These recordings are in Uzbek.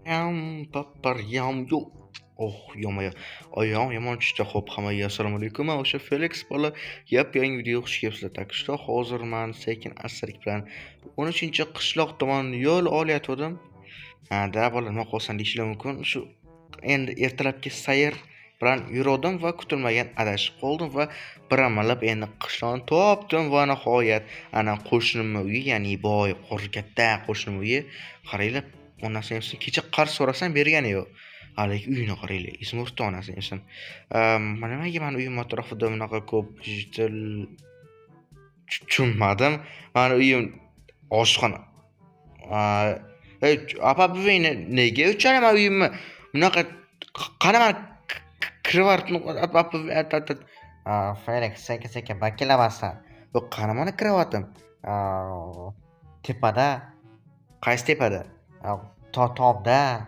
Yam paparyam yo. Oh, ё-моё. Oyog'im yomon tushdi. Xo'p, hammaga assalomu alaykum. Men o'sha Felix bola yap-yangi videoga xush kelibsizlar. Так что hozir men sekin astalik bilan 13-qishloq tomon yo'l olayotgandim. Ha, da bola nima qilsan deyishlar mumkin. Shu endi ertalabki sayr bilan yuruvdim va kutilmagan adashib qoldim va bir amallab endi qishloqni topdim va nihoyat ana qo'shnimni uyi, ya'ni boy qo'ri katta qo'shnim uyi. Qaranglar, onasini emsin, kecha qarz so'rasam bergani yo'q. Haligi uyini qaranglar, izmurtda onasini emsin. Nimaga mani uyim atrofida bunaqa ko'p digital tushunmadim. Mani uyim oshxona. Ey, opa buvingni nega o'chiraman uyimni? Bunaqa qani mani кровать im? Felix, sekin sekin makillamasdan. Yo'q, qani mani кровать im? Tepada. Qaysi tepada? Tomda.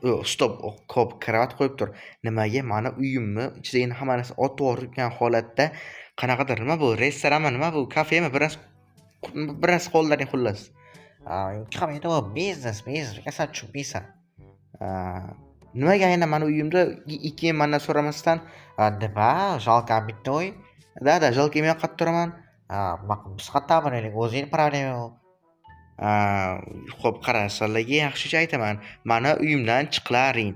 Yo'q, стоп, ko'p кровать qo'yib tur. Nimaga mani uyimni ichida endi hamma narsa otib yuborilgan holatda qanaqadir nima bu? Restoranmi, nima bu? Kafemi? Bir narsa bir narsa qo'llaring xullas. Endi bu biznes, biznes, sen tushunmaysan. Nimaga aynan mani uyimda keyin mandan so'ramasdan? Nima? Жалко bitta uy. Да, жалко, men qayerda turaman? Biz qayerdan bilaylik, o'zingni problema u. Xo'p, qara, sizlarga yaxshicha aytaman. Mani uyimdan chiqlaring.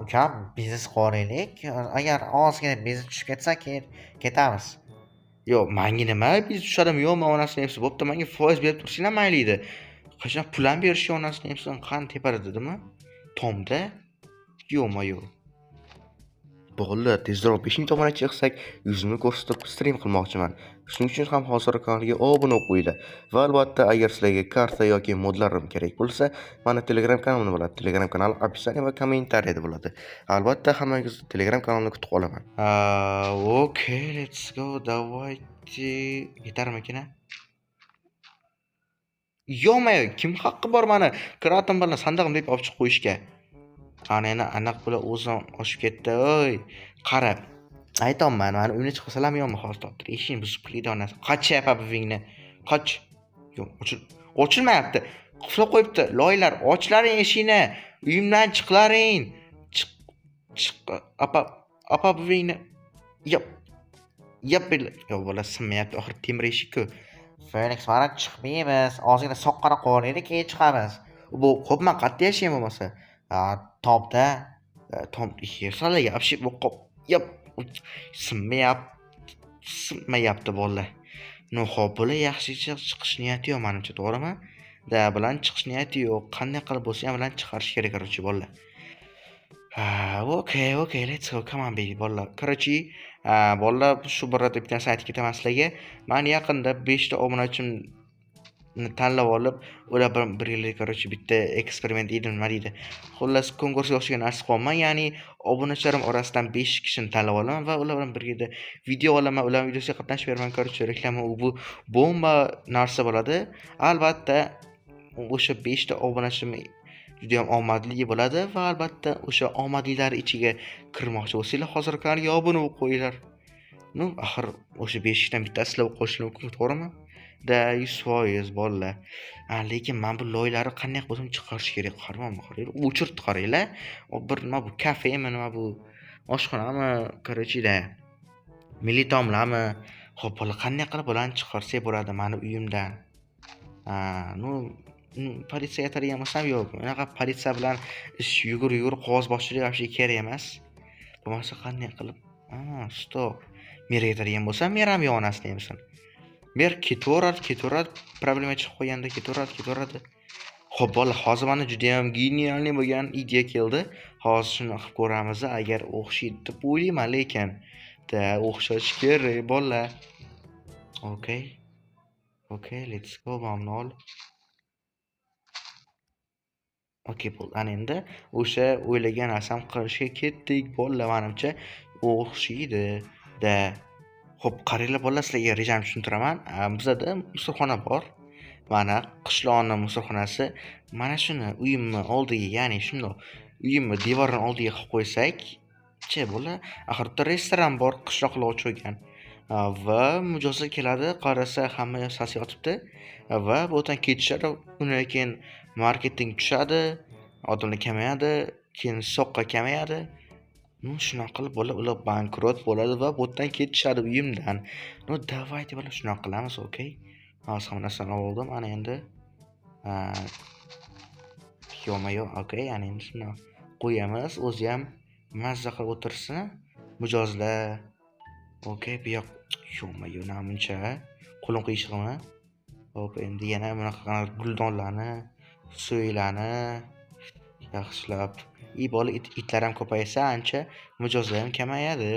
Ukam, biznes qilaylik. Agar ozgina biznes tushib ketsa, keyin ketamiz. Yo'q, manga nima biznes tushadimi, yo'qmi, onasini emsin. Bo'pti, menga foiz berib tursanglar mayli edi. Qachon pul ham berishga onasini emsin. Qani tepada dedimi? Tomda? Ё-моё. Bolalar, tezroq 5000 obunachi chiqsak, yuzimni ko'rsatib stream qilmoqchiman. Shuning uchun ham hozir kanalga obuna bo'lib qo'yinglar. Va albatta, agar sizlarga karta yoki modlarim kerak bo'lsa, mani Telegram kanalimda bo'ladi. Telegram kanal описание va kommentariyada bo'ladi. Albatta, hammangizni Telegram kanalimda kutib qolaman. Okey, let's go. Давайте. Yetarmikin a? Ё-моё, kim haqqi bor mani кровать im bilan sandig'im deb olib chiqib qo'yishga? Ana endi aniq bular o'zi oshib ketdi. Oy, qara. Aytyapman, mani uyimdan chiqasalarmi yo'qmi hozir toptir. Eshikni buzib qo'ydi onasi. Qochyapti buvingni. Qoch. Yo'q, ochil ochilmayapti. Qulflab qo'yibdi. Loylar, ochlaring eshikni. Uyimdan chiqlaring. Chiq chiq opa opa buvingni. Yop. Yop. Yo'q, bola sinmayapti. Oxiri temir eshik-ku. Felix, mana chiqmaymiz. Ozgina soqqani qo'yaylik, keyin chiqamiz. Bu xo'p, man qayerda yashayman bo'lmasa? Tomda. Tom sizlarga вообще yop sinmayapti, sinmayapti bolalar. Ну xo'p, bular yaxshicha chiqish niyati yo'q manimcha, to'g'rimi? Да, bilan chiqish niyati yo'q. Qanday qilib bo'lsa ham bilan chiqarish kerak, короче, bolalar. Okey, let's go, come on baby, bolalar. Короче, bolalar, shu borada bitta narsa aytib ketaman sizlarga. Man yaqinda 5 ta obunachimni tanlab olib, ular bilan birgalikda, короче, bitta eksperiment deydi, nima deydi. Xullas, konkursga o'xshagan narsa qilyapman. Ya'ni obunachilarim orasidan 5 kishini tanlab olaman va ular bilan birgalikda video olaman, ularning videosiga qatnashib beraman, короче, reklama u bu bomba narsa bo'ladi. Albatta, o'sha 5 ta obunachim juda ham omadli bo'ladi va albatta o'sha omadlilar ichiga kirmoqchi bo'lsanglar, hozir kanalga obuna bo'lib qo'yinglar. Ну, axir o'sha 5 kishidan bittasi sizlar bo'lib qolishlari mumkin, to'g'rimi? Да, 100% bolalar. Lekin mana bu loylarni qanday qilib bo'lsam chiqarish kerak. Qarang, qaranglar, o'chirdi qaranglar. Bir nima bu kafemi, nima bu? Oshxonami? Короче, да. Milliy taomlarmi? Xo'p, bola, qanday qilib bularni chiqarsak bo'ladi mani uyimdan? Ну, politsiyaga aytadigan bo'lsam, yo'q. Unaqa politsiya bilan ish yugur-yugur qog'ozbozchilik вообще kerak emas. Bo'lmasa qanday qilib? Стоп. Merga aytadigan bo'lsam, mer ham yo'q onasini emsin. Mer ketaveradi, ketaveradi, problema chiqib qo'yganda ketaveradi, ketaveradi. Xo'p, bola, hozir mana judayam гениальный bo'lgan ideya keldi. Hozir shuni qilib ko'ramiz, agar o'xshaydi deb o'ylayman, lekin да, o'xshashi kerak, bola. Okey. Okey, let's go, mana ol. Okey, bo'ldi. Ana endi o'sha o'ylagan narsam qilishga ketdik, bolalar, manimcha o'xshaydi. Да. Xo'p, qaranglar bolalar, sizlarga rejamni tushuntiraman. Bizada musulxona bor. Mana qishloqning musulxonasi. Mana shuni uyimni oldiga, ya'ni shundoq uyimni devorini oldiga qilib qo'ysak, chi bola, axir bitta restoran bor, qishloqlar ochilgan. Va mijozlar keladi, qarasa hamma yoq sasib yotibdi va bu yerdan ketishadi. Undan keyin marketing tushadi. Odamlar kamayadi, keyin soqqa kamayadi. Ну, shunaqa qilib bola ular bankrot bo'ladi va bu yerdan ketishadi uyimdan. Ну, давайте, bola, shunaqa qilamiz, okey. Hozir hamma narsani oldim. Ana endi yo'ma-yo'q, okey, ana endi shuni qo'yamiz. O'zi ham mazza qilib o'tirsin. Mijozlar. Okey, bu yoq yo'ma-yo'q, namuncha. Qo'lim qiyshiqmi? Hop, endi yana bunaqa guldonlarni, suylarni yaxshilab. И bola itlar ham ko'paysa ancha mijozlar ham kamayadi.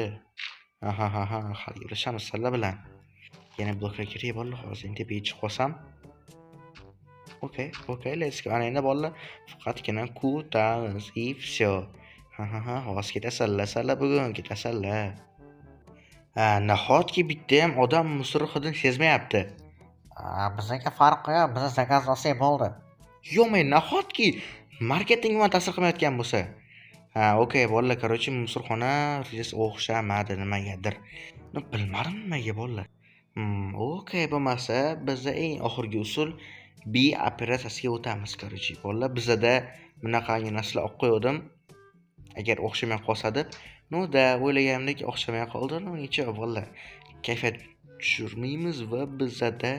Ha ha ha, hali gaplashamiz sizlar bilan. Yana bloklar kerak, bolalar, hozir endi tepaga chiqib qolsam. Okey, okey, let's go. Ana endi, bolalar, faqatgina kutamiz и всё. Ha ha ha, hozir ketasanlar, sizlar bugun ketasanlar. Ha, nahotki bitta ham odam мусор hidini sezmayapti? Bizga farqi yo'q, biz заказ olsak bo'ldi. Yo'q, men nahotki marketing bilan ta'sir qilmayotgan bo'lsa? Ha, okey, bolalar, короче, мусор xona rejasi o'xshamadi nimagadir. Ну, bilmadim nimaga, bolalar. Okey, bo'lmasa biza eng oxirgi usul B operatsiyasiga o'tamiz, короче. Bolalar, bizada bunaqangi narsalar olib qo'ygandim. Agar o'xshamay qolsa deb. Ну да, o'ylaganimdek o'xshamay qoldi. Ну ничего, bolalar. Kayfiyat tushirmaymiz va bizada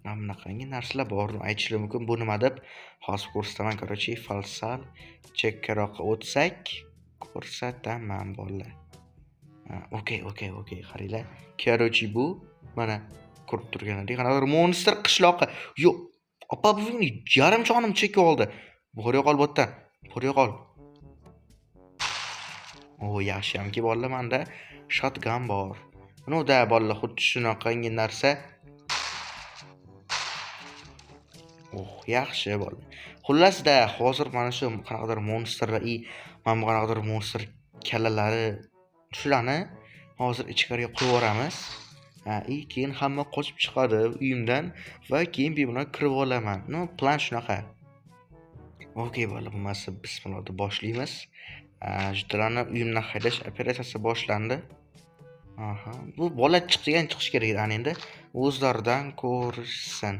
mana bunaqangi narsalar bor. Aytishlari mumkin, bu nima deb. Hozir ko'rsataman, короче, sal chekkaroqqa o'tsak ko'rsataman, bolalar. Okey, okey, okey, qaranglar. Короче, bu mana ko'rib turganlaridek qanaqadir monster qishloqi. Yo'q, opa buvingni yarim jonim chekib oldi. Bor, yo'qol bu yerdan. Bor, yo'qol. O, yaxshiyamki, bolalar, menda shotgun bor. Ну да, bolalar, xuddi shunaqangi narsa. Oh, yaxshi, bolalar. Xullasda hozir mana shu qanaqadir monsterlar и mana bu qanaqadir monster kallalari, shularni hozir ichkariga qo'yib yuboramiz. Ha, и keyin hamma qochib chiqadi uyimdan va keyin bemalol kirib olaman. Ну, plan shunaqa. Okey, bolalar, bo'lmasa bismillah deb boshlaymiz. Judalarni uyimdan haydash operatsiyasi boshlandi. Aha, bu bola chiqdigan chiqish kerak edi. Ana endi o'zlaridan ko'rishsin.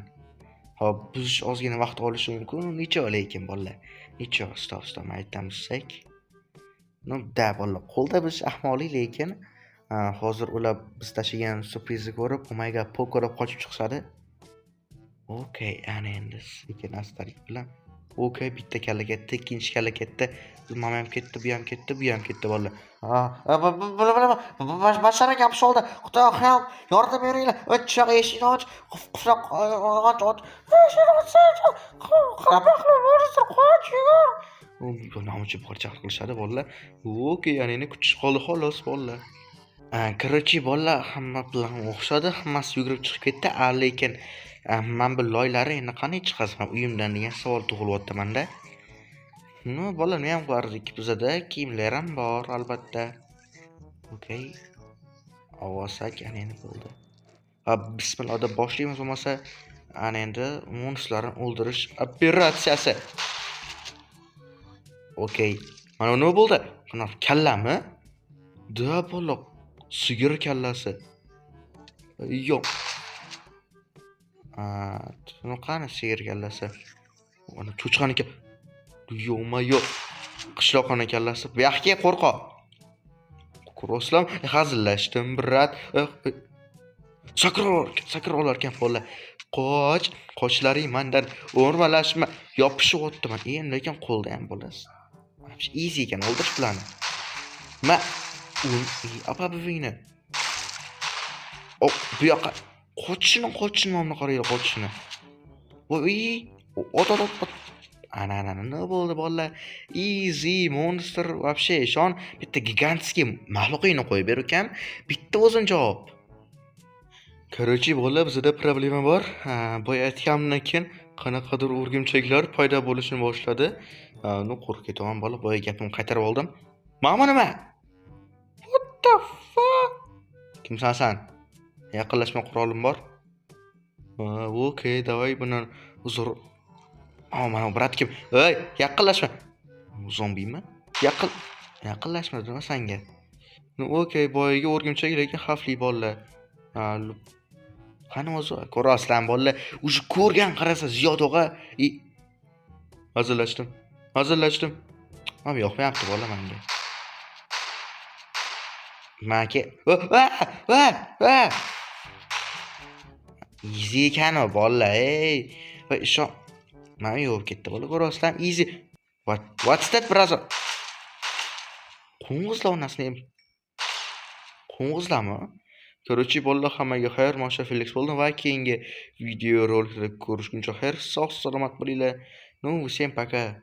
Hop, buzish ozgina vaqt olishi mumkin. Necha lekin, bolalar? Necha? Стоп, стоп, maytdan buzsak. Ну да, bolalar, qo'lda buzish ahmoqlik, lekin hozir ular biz tashlagan syurprizni ko'rib, "Oh my God, Poco" deb qochib chiqishadi. Okey, ana endi sekin astalik bilan. Okey, bitta kalla ketdi, ikkinchi kalla ketdi. Mana ham ketdi, bu ham ketdi, bu ham ketdi, bolalar. Ha, bashara gap soldi. Xudo ham yordam beringlar. Chiroq, eshikni och. Quflab och, och. Eshikni och. Qoch, yugur. Namuncha bor qilishadi, bolalar. Okey, ana endi kutish qoldi xolos, bolalar. Короче, bolalar, hamma bilan o'xshadi, hammasi yugurib chiqib ketdi. Lekin mana bu loylari endi qanday chiqasan uyimdan degan savol tug'ilyapti menda. Ну, bolalar, nima ham qilardik? Bizada kiyimlar ham bor, albatta. Okey. Olsak, ana endi bo'ldi. Ha, bismillah deb boshlaymiz bo'lmasa, ana endi monstrlarni o'ldirish operatsiyasi. Okey. Mana nima bo'ldi? Qanaqa kallami? Да, bola, sigir kallasi. Yo'q. Qani sigir kallasi? Ana cho'chqaniki. Yo'ma-yo'q. Qishloqxona kallasi. Bu yoqqa qo'rqoq. Ko'rasizlarmi? Hazillashdim, брат. Sakrab olar ekan bola. Qoch, qochlaring mandan o'rmalashma. Yopishyapti man. Endi lekin qo'lda ham bo'lasiz. Easy ekan o'ldirish bularni. Ma, opa buvingni. Bu yoqqa qochishini, qochishini, mana qaranglar qochishini. Voy, ot, ot, ot, ot. Ana, ana, nima bo'ldi, bolalar? Easy monster вообще ishon, bitta гигантский maxluqingni qo'yib ber, ukam. Bitta o'zini javob. Короче, bolalar, bizada problema bor. Ha, boya aytganimdan keyin qanaqadir o'rgimchaklar paydo bo'lishni boshladi. Ну, qo'rqib ketaman, bola, boya gapimni qaytarib oldim. Mana bu nima? What the fuck? Kimsan san? Yaqinlashma, qurolim bor. Okey, давай bundan uzr. Oh, mana брат kim? Ey, yaqinlashma. Zombimi? Yaqinlashma dedim sanga. Ну, okey, boyagi o'rgimchak lekin xavfli, bolalar. Qani o'zi ko'rasizlarmi, bolalar? Уже ko'rgan qarasa Ziyod og'a. Hazillashdim. Hazillashdim. Mana yoqmayapti, bola, menga. Maka. Va va va. Easy ekan u, bolalar, ey. Va ishon. Mana yo'q, ketdi, bola, ko'ryapsizlarmi? Easy. What's that, brother? Qo'ng'izlar onasini ham. Qo'ng'izlarmi? Короче, bolalar, hammaga xayr, Masha Felix bo'ldim va keyingi video rolikda ko'rishguncha xayr, sog' salomat bo'linglar. Ну, всем пока.